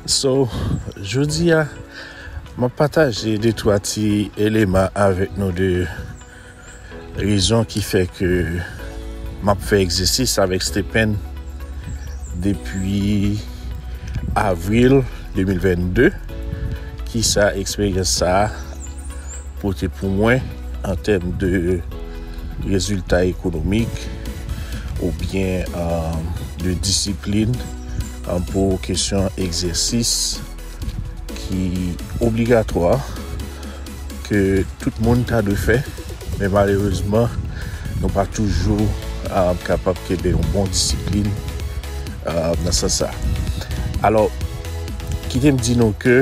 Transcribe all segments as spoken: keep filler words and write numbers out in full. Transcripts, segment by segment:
So, jodi a, m ap pataje de twa ti eleman avèk nou de rezon ki fè ke m ap fè egzèsis avèk Stephen depi avril de mil vennde. Kisa eksperyans sa a pote pou mwen an tèm de rezilta ekonomik oubyen, um, de disiplin, um, pou kesyon egzèsis ki obligatwa ke tout moun ta dwe fè, men malerezman, nou pa toujou, um, kapab kenbe yon bon disiplin, um, nan sans sa. Alò, kite m di nou ke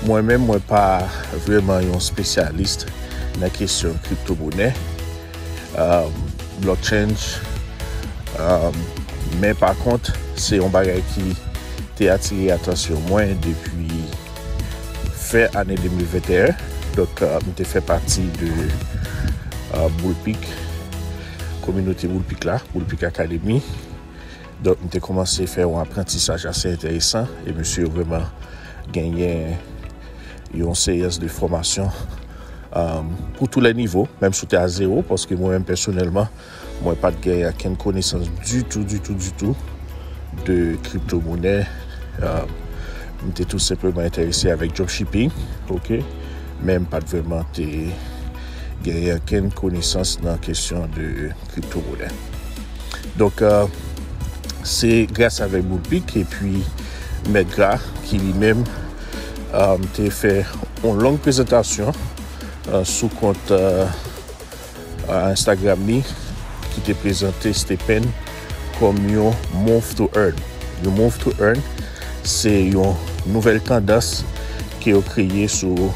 mwen menm, mwen pa vrèman yon espesyalis nan kesyon kriptomonè, um, blockchain, um, men pa kont, se yon bagay ki te atire atansyon mwen depi fen ane de mil venteyen. Donk, uh, m te fè pati de, uh, Bullpeak, kominote Bullpeak la, Bullpeak Academy. Donk, m te kòmanse fè yon aprantisaj ase enteresan e mesye yo vrèman genyen yon seyans de fòmasyon, um, pou tou lè nivo, menm si w te a zewo, paske mwen menm pèsonèlman, mwen pa t gen okenn konesans ditou, ditou, ditou de kriptomonè. Um, m te tou senpleman enterese avèk dropshipping, oke? Men m pa t vrèman te gen okenn konesans nan kesyon de kriptomonè. Donk, uh, se gras avèk Bullpeak epi Mèt Gra ki li menm, um, te fè yon long prezantasyon, uh, sou kont, uh, uh, Instagram li ki te prezante Stephen kòm yon move to earn. Yon move to earn, se yon nouvèl tandans ke yo kreye sou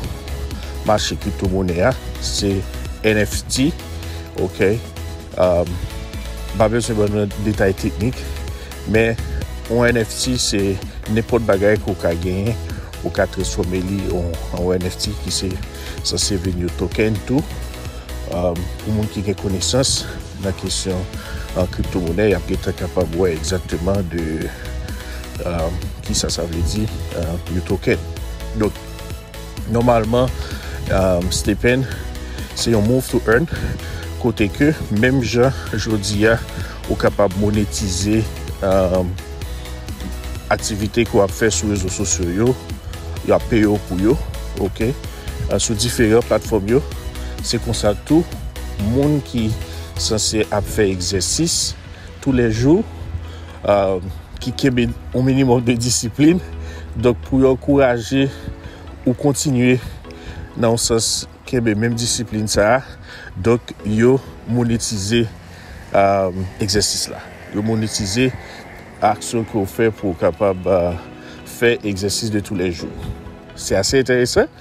mache kriptomonè a. Se N F T, oke? Um, m pa bezwen ban nou detay teknik, men yon N F T se nenpòt bagay ke w ka genyen, ou ka transfòme li an, an yon N F T ki se sanse vin yon token tou. Um, pou moun ki gen konesans nan kesyon, uh, kriptomonè, y ap gentan kapab wè egzakteman de, um, kisa sa vle di, uh, yon token. Donk, nòmalman, um, Stephen, se yon move to earn, kote ke menm jan jodi a, ou kapab monetize, um, aktivite ke w ap fè sou rezo sosyo yo, y ap peye w pou yo, oke? Uh, sou diferan platfòm yo. Se konsa tou, moun ki sanse ap fè egzèsis toulèjou, uh, ki kenbe yon minimòm de disiplin, donk pou yo ankouraje ou kontinye nan yon sans kenbe menm disiplin sa a, donk yo monetize, um, egzèsis la. Yo monetize aksyon ke w fè pou w kapab, uh, fè egzèsis de toulèjou. Se ase enteresan.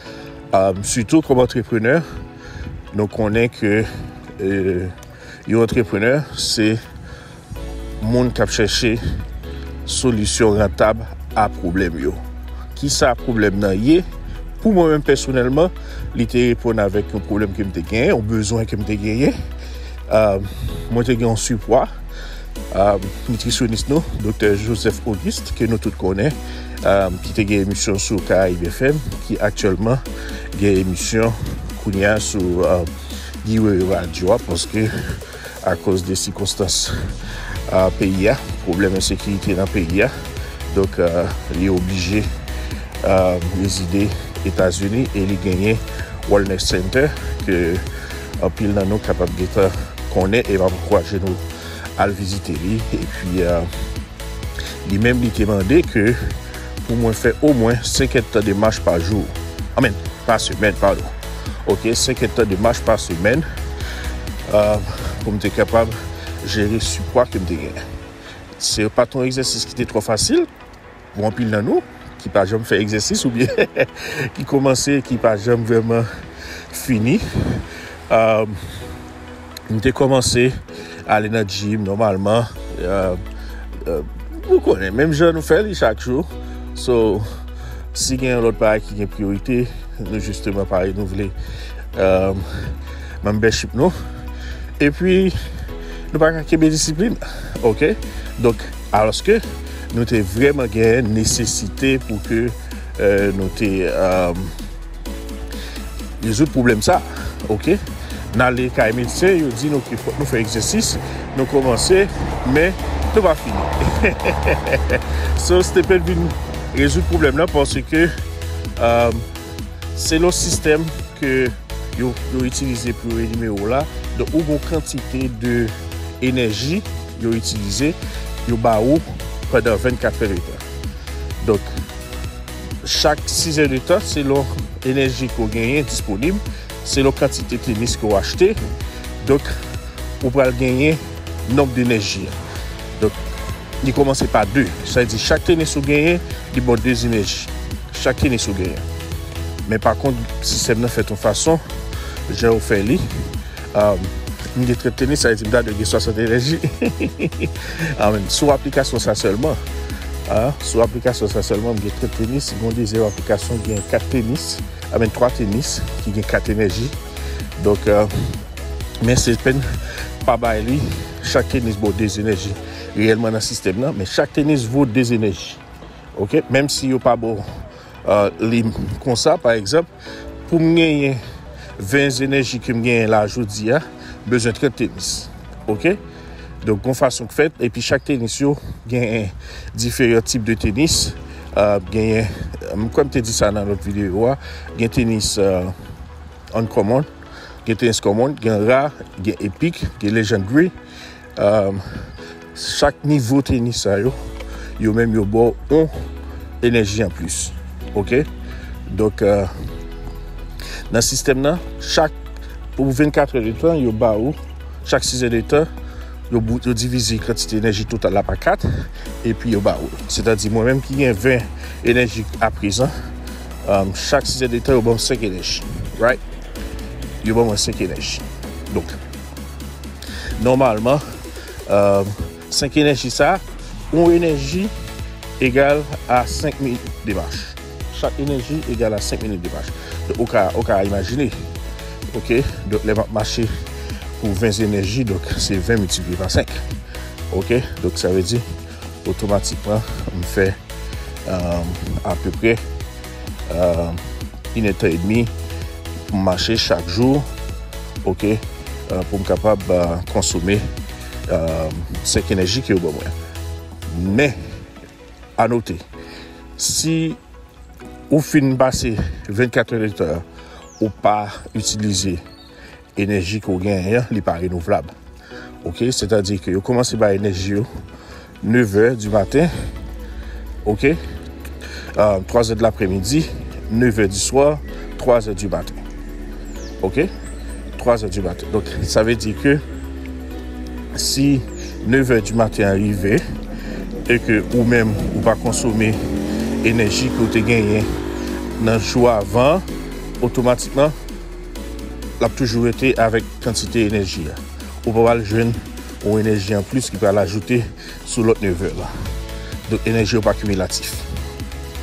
Um, sitou kòm antreprenè, nou konnen ke, euh, yon antreprenè, se moun k ap chèche solisyon rantab a pwoblèm yo. Kisa pwoblèm nan ye? Pou mwen menm pèsonèlman, li te reponn avèk yon pwoblèm ke m te genyen, yon bezwen ke m te genyen. Uh, mwen te gen yon sipwa. Uh, nitrisyonis nou, Doktè Joseph Auguste, ke nou tout konnen, uh, ki te gen emisyon sou Caraïbes F M, ki aktyèlman gen emisyon kounye a sou, uh, Guy Wewe Radio a, paske akoz de sikonstans, uh, peyi a, pwoblèm ensekirite nan peyi a, donk, uh, li oblije, uh, rezide Etazini e li genyen Wellness Center ke anpil nan nou kapab gentan konnen e m ap ankouraje nou al vizite li. Epi, uh, li menm li te mande ke pou mwen fè omwen senk èdtan de mach pa jou. Anmen, pa semèn, padon. Oke, senk èdtan de mach pa semèn, uh, pou m te kapab jere sipwa ke m te genyen. Se pa t yon egzèsis ki te twò fasil pou anpil nan nou ki pa janm fè egzèsis oubyen ki kòmanse, ki pa janm vrèman fini. Uh, m te kòmanse ale nan gym nòmalman. Uh, uh, ou konnen, menm jan nou fè li chak jou. So, si gen yon lòt bagay ki gen priyorite, nou jisteman pa renouvle, um, membership nou. Epi, nou pa ka kenbe disiplin. Oke? Donk, alòske, Nou te vrèman gen nesesite pou ke euh, nou te euh, rezoud pwoblèm sa. Oke, n ale kay medsen, yo di nou ke fòk nou fè egzèsis. Nou kòmanse, men nou pa fini. So Stephen vin rezoud pwoblèm nan paske euh, selon sistèm ke yo, yo itilize pou yo enime w la, donk ou gen yon kantite de enèji yo itilize, yo ba ou pandan vennkat è de tan. Donk chak sis è de tan, selon enèji ke w genyen disponib, selon kantite tenis ke w achte, donk ou pral genyen nonb de enèji a. Donk li kòmanse pa de. Sa vle di chak tenis ou genyen, li ba w de enèji. Chak tenis ou genyen. Men pa kont, sistèm nan fèt yon fason, jan yo fè li, um, m gen trant tenis, sa vle di m ta dwe gen swasant enèji. Amen. Sou aplikasyon sa sèlman, ah, sou aplikasyon sa sèlman, m gen trant tenis, m gen yon dezyèm aplikasyon ki gen kat tenis, amen, twa tenis ki gen kat enèji. Donk, euh, men Stephen pa bay li, chak tenis ba w de enèji reyèlman nan sistèm nan, men chak tenis vo de enèji. Oke, menm si yo pa ba w euh, li konsa, pa egzanp, pou m genyen ven enèji ke m genyen la jodi a, m bezwen trant tenis. Oke? Donk, gon fason k fèt, epi chak tenis yo gen diferan tip de tenis. Euh, genyen, m kwè m te di sa nan lòt videyo a, gen tenis euh, uncommon, gen tenis common, gen rare, gen epic, gen legendary. Euh, chak nivo tenis sa yo, yo menm yo ba w yon enèji anplis. Oke? Donk, euh, nan sistèm nan, chak, pou vennkat è de tan, yo ba ou, chak sis è de tan, yo, bou- yo divize kantite enèji total la pa kat, epi yo ba ou. Sètadi, mwen menm ki gen ven enèji aprezan, euh, chak sis è de tan, yo ban m senk enèji. Right? Yo ban mwen senk enèji. Donk, nòmalman, euh, senk enèji sa, yon enèji egal a senk minit de mach. Chak enèji egal a senk minit de mach. Donk, ou ka, ou ka imajine. Oke? Donk, lè m ap mache pou ven enèji, donk, se ven miltipliye pa senk. Oke? Donk, sa vle di, otomatikman, m fè euh, apeprè euh, inèdtan edmi pou m mache chak jou, oke, euh, pou m kapab euh, konsome euh, senk enèji ke yo ban mwen. Men, anote, si ou fin pase vennkat è de tan, ou pa itilize enèji ke w genyen an, li pa renouvlab. Oke, sètadi ke yo kòmanse bay enèji yo nevè di maten, oke, euh, twazè de lapremidi, nevè di swa, twazè di maten. Oke? Twazè di maten. Donk, sa vle di ke si nevè di maten an rive e ke ou menm ou pa konsome enèji ke w te genyen nan jou avan, otomatikman, l ap toujou rete avèk kantite enèji a. Ou pa pral jwenn yon enèji anplis ki pral ajoute sou lòt nevè la. Donk, enèji yo pa kimilatif.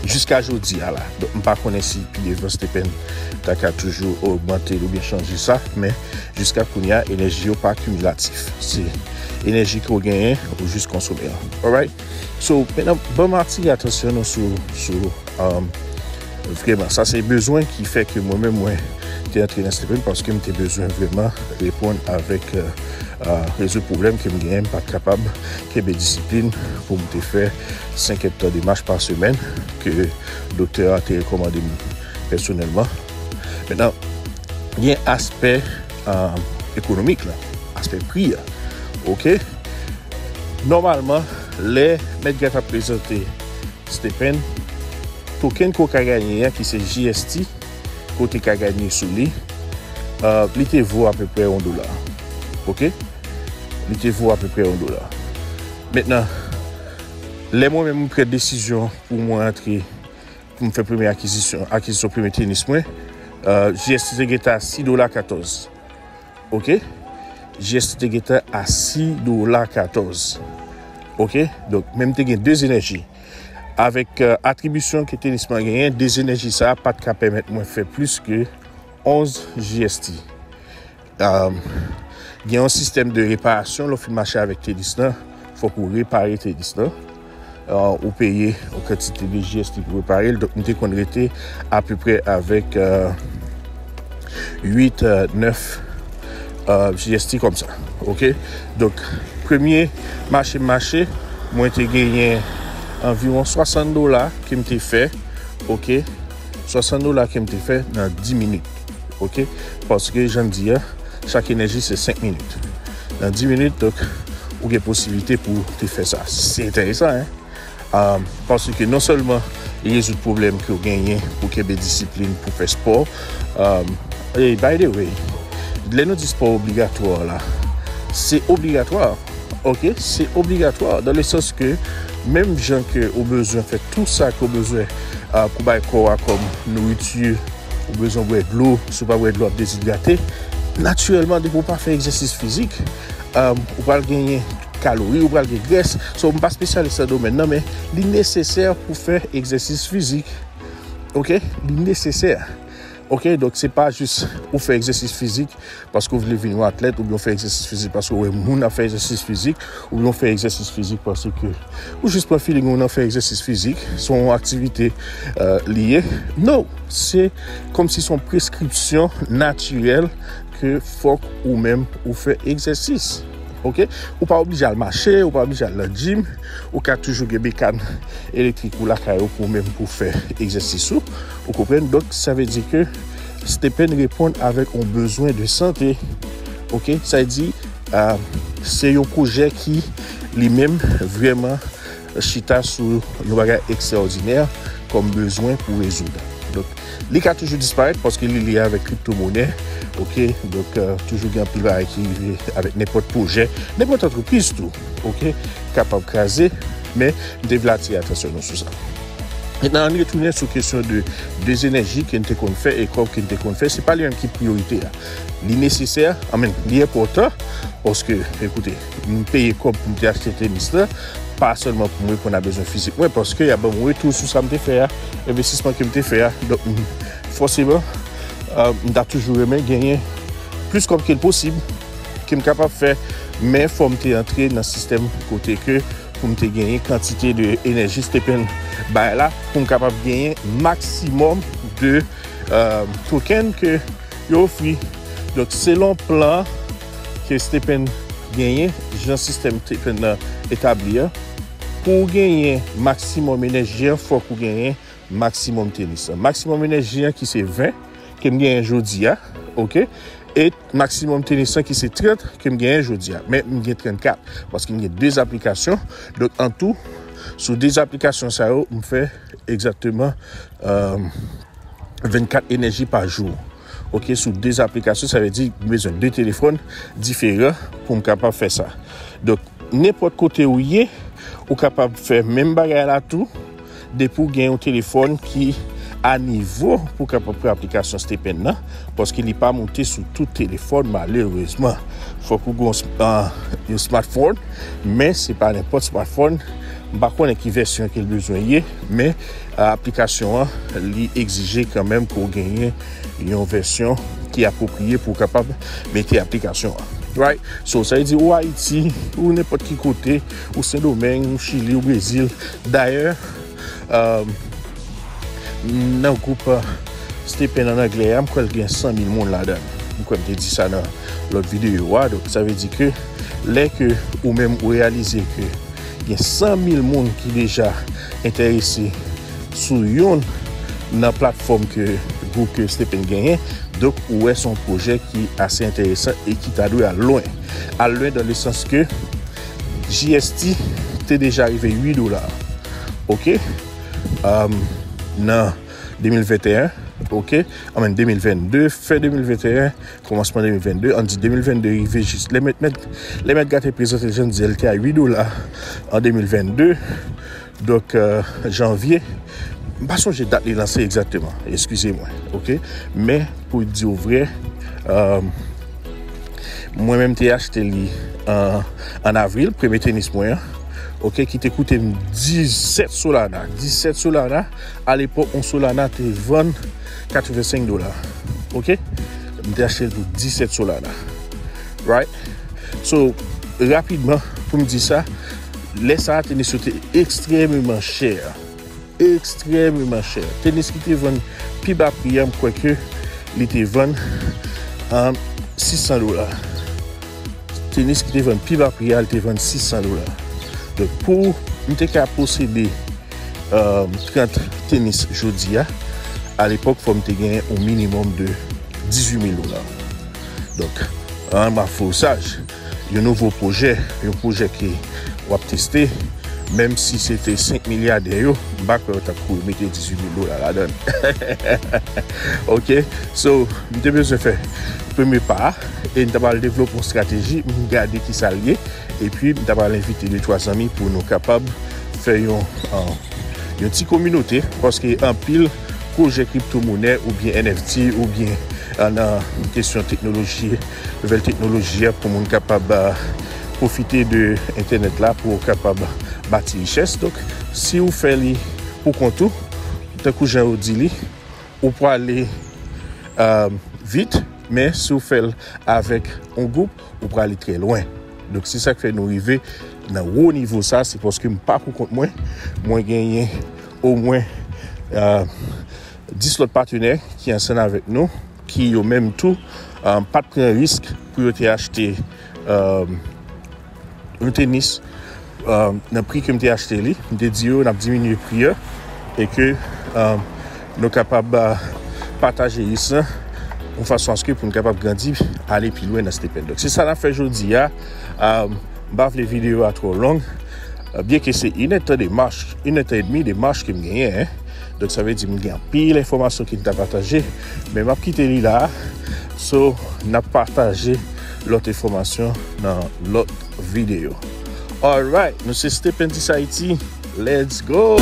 Jiska jodi a la. Donk, m pa konnen si pi devan Stephen ta ka toujou ogmante l oubyen chanje sa, men jiska kounye a, enèji yo pa kimilatif. Se enèji ke w genyen, ou jis konsome an. Alright? So, mentnan, ban m atire atansyon nou sou, sou, um, vrèman, sa se bezwen ki fè ke mwen menm, mwen te antre nan Stephen, paske m te bezwen vrèman reponn avèk, euh, euh, rezoud pwoblèm ke m genyen, m pa t kapab kenbe disiplin pou m te fè senk èdtan de mach pa semèn ke doktè a te rekòmande m pèsonèlman. Mentnan, gen aspè euh, ekonomik la, aspè pri a. Oke? Nòmalman, lè Mèt Gèt ap prezante Stephen, token ke w ka genyen an, ki se G S T, ke w te ka genyen sou li, euh, li te vo apeprè yon dola. Oke? Li te vo apeprè yon dola. Mentnan, lè mwen menm m pran desizyon pou mwen antre pou m fè premye akizisyon, akizisyon premye tenis mwen, euh, G S T te gentan a sis dola katòz. Oke? G S T te gentan a sis dola katòz. Oke? Donk, men m te gen de enèji. Avèk euh, atribisyon ke tenis mwen genyen, de enèji sa a pa t ka pèmèt mwen fè plis ke onz G S T. Um, gen yon sistèm de reparasyon lè w fin mache avèk tenis lan, fòk ou repare tenis lan. euh, ou peye yon kantite de G S T pou repare l. Donk, m te konn rete apeprè avèk, euh, uit, euh, nèf, euh, G S T kòmsa. Oke? Donk, premye mache m mache, mwen te genyen anviwon swasant dola ke m te fè. Oke? Swasant dola ke m te fè nan dis minit. Oke? Paske, jan m di a, chak enèji se senk minit. Nan dis minit, donk, ou gen posiblite pou te fè sa. Se enteresan, en? Um, paske non sèlman li rezoud pwoblèm ke w genyen pou kenbe disiplin, pou fè spò. Um, e, by the way, lè nou di spò obligatwa la, se obligatwa. Oke? Se obligatwa, dans le sens ke menm jan ke ou bezwen fè tout sa ke ou bezwen, uh, pou bay kò a kòm nouriti, ou bezwen bwè dlo, si w pa bwè dlo, w ap dezidrate. Natirèlman, depi w pa fè egzèsis fizik, um, ou pral genyen kalori, ou pral gen grès. So, m pa espesyalis nan domèn nan, men li nesesè pou fè egzèsis fizik. Oke? Li nesesè. Oke? Donk, se pa jis ou fè egzèsis fizik paske w vle vin yon atlèt, oubyen w fè egzèsis fizik paske w wè moun ap fè egzèsis fizik, oubyen w fè egzèsis fizik paske ou jis pran feeling ou nan fè egzèsis fizik, se yon aktivite, euh, li ye. No, se kòmsi se yon preskripsyon natirèl ke fòk ou menm ou fè egzèsis. Oke? Ou pa oblije al mache, ou pa oblije al nan gym, ou ka toujou gen bekàn elektrik ou lakay ou pou ou menm pou fè egzèsis ou. Ou konprann? Donk, sa vle di ke Stephen reponn avèk yon bezwen de sante. Oke? Sa vle di, ah, se yon pwojè ki li menm vrèman chita sou yon bagay ekstraòdinè kòm bezwen pou rezoud. Donk, li ka toujou disparèt paske li lye avèk kriptomonè, oke? Donk, euh, toujou gen anpil bagay ki rive avèk nenpòt pwojè, nenpòt antrepriz tou, oke? Kapab kraze, men m te vle atire atansyon nou sou sa. Mentnan, ann retounen sou kesyon de, de enèji ke n te konn fè e kòb ke n te konn fè, se pa li menm ki priyorite a. Li nesesè, anmen, li enpòtan, paske, ekoute, m peye kòb pou m te achte tenis la, pa sèlman pou m reponn a bezwen fizik mwen, paske y ap ban m retou sou sa m te fè a, envestisman ke m te fè a. Donk, m, fòseman, euh, m ta toujou renmen genyen plis kòb ke l posib, ke m kapab fè, men fò m te antre nan sistèm kote ke pou m te genyen kantite de enèji Stephen bay la, pou m kapab genyen maksimòm de, euh, token ke yo ofri. Donk, selon plan ke Stephen genyen, jan sistèm Stephen nan etabli a, pou w genyen maksimòm enèji an, fòk ou genyen maksimòm tenis lan. Maksimòm enèji an ki se ven, ke m genyen jodi a, oke? E maksimòm tenis lan ki se trant, ke m genyen jodi a. Men m gen trannkat, paske m gen de aplikasyon. Donk, an tou, sou de aplikasyon sa yo, m fè egzakteman, euh, vennkat enèji pa jou. Oke, sou de aplikasyon, sa vle di m bezwen de telefòn diferan pou m kapab fè sa. Donk, nenpòt kote ou ye, ou kapab fè menm bagay la tou, depi w gen yon telefòn ki a nivo pou w kapab pran aplikasyon Stephen nan, paske li pa moute sou tout telefòn, malerezman. Fòk ou gen yon sm-, ah, yon smartphone, men se pa nenpòt smartphone. M pa konnen ki vèsyon ke l bezwen ye, men, ah, aplikasyon an, li egzije kanmenm pou w genyen yon vèsyon ki apwopriye pou w kapab mete aplikasyon an. Right? So, sa vle di ou Ayiti, ou nenpòt ki kote, ou Sendomeng, ou Chili, ou Brezil. Dayè, euh, nan gwoup, euh, Stephen an anglè a, m kwè l gen san mil moun ladan l. M kwè m te di sa nan lòt videyo a. Donk, sa vle di ke lè ke ou menm ou reyalize ke gen san mil moun ki deja enterese sou youn nan platfòm ke gwoup ke Stephen genyen. Donk, ou wè se yon pwojè ki ase enteresan e ki ta dwe al lwen. Al lwen dans le sens ke G S T te deja rive uit dola. Oke? Um, nan de mil venteyen, oke? Anmen de mil vennde, fen de mil venteyen, kòmansman de mil vennde, ann di de mil vennde rive jis lè mèt, mèt, lè mèt gate prezante jan di l te a uit dola an de mil vennde. Donk, euh, janvye, m pa sonje dat li lanse egzakteman, eskize mwen, oke? Men, pou di w vrè, euh, mwen menm te achte li an, an avril, premye tenis mwen an, oke, ki te koute m disèt Solana. Disèt Solana, alepòk, yon Solana te vann katrevensenk dola. Oke? M te achte l pou disèt Solana. Right? So, rapidman, pou m di sa, Lè sa a, tenis yo te ekstrèmeman chè. Ekstrèmeman chè. Tenis ki te vann pi ba pri a, m kwè ke li te vann an sis san dola. Tenis ki te vann pi ba pri a, li te vann sis san dola. Donk, pou m te ka posede um, trant tenis jodi a, alepòk, fò m te gen yon minimòm de dizuit mil dola. Donk, an mafosaj, yon nouvo pwojè, yon pwojè ke w ap teste, menm si se te senk milyadè yo, m pa kwè yo t ap kouri mete dizuit mil dola ladan l. Ok, so, m te bezwen fè premye pa a, e m ta pral devlope yon estrateji, m gade ki sa l ye, epi m ta pral envite de twa zanmi pou nou kapab fè yon, uh, yon ti kominote, paske anpil pwojè kriptomonè oubyen N F T oubyen, uh, nan kesyon teknoloji, nouvèl teknoloji a pou moun kapab, uh, pwofite de entènèt la pou kapab bati richès. Donk, si w fè li pou kont ou, tankou jan yo di li, ou prale, uh, vit, men si w fè l avèk yon gwoup, ou prale trè lwen. Donk, se sa k fè nou rive nan wo nivo sa, se paske m pa pou kont mwen. Mwen genyen omwen, uh, dis lòt patenè ki ansanm avèk nou, ki yo menm tou, uh, pa t pran risk pou yo te achte, uh, yon tenis, uh, nan pri ke m te achte li. M te di yo, n ap diminye pri a e ke, uh, nou kapab, uh, pataje risk lan yon fason aske pou n kapab grandi, ale pi lwen nan Stephen. Donk, se sa n ap fè jodi a. Uh, m pa vle videyo a twò long. Uh, byenke se inèdtan de mach, inèdtan edmi de mach ke m genyen, en. Donk, sa vle di m gen anpil enfòmasyon ki m ta pataje, men m ap kite li la. So, n ap pataje lòt enfòmasyon nan lòt videyo. Alright, nou se Stephen Dis Haiti. Let's go!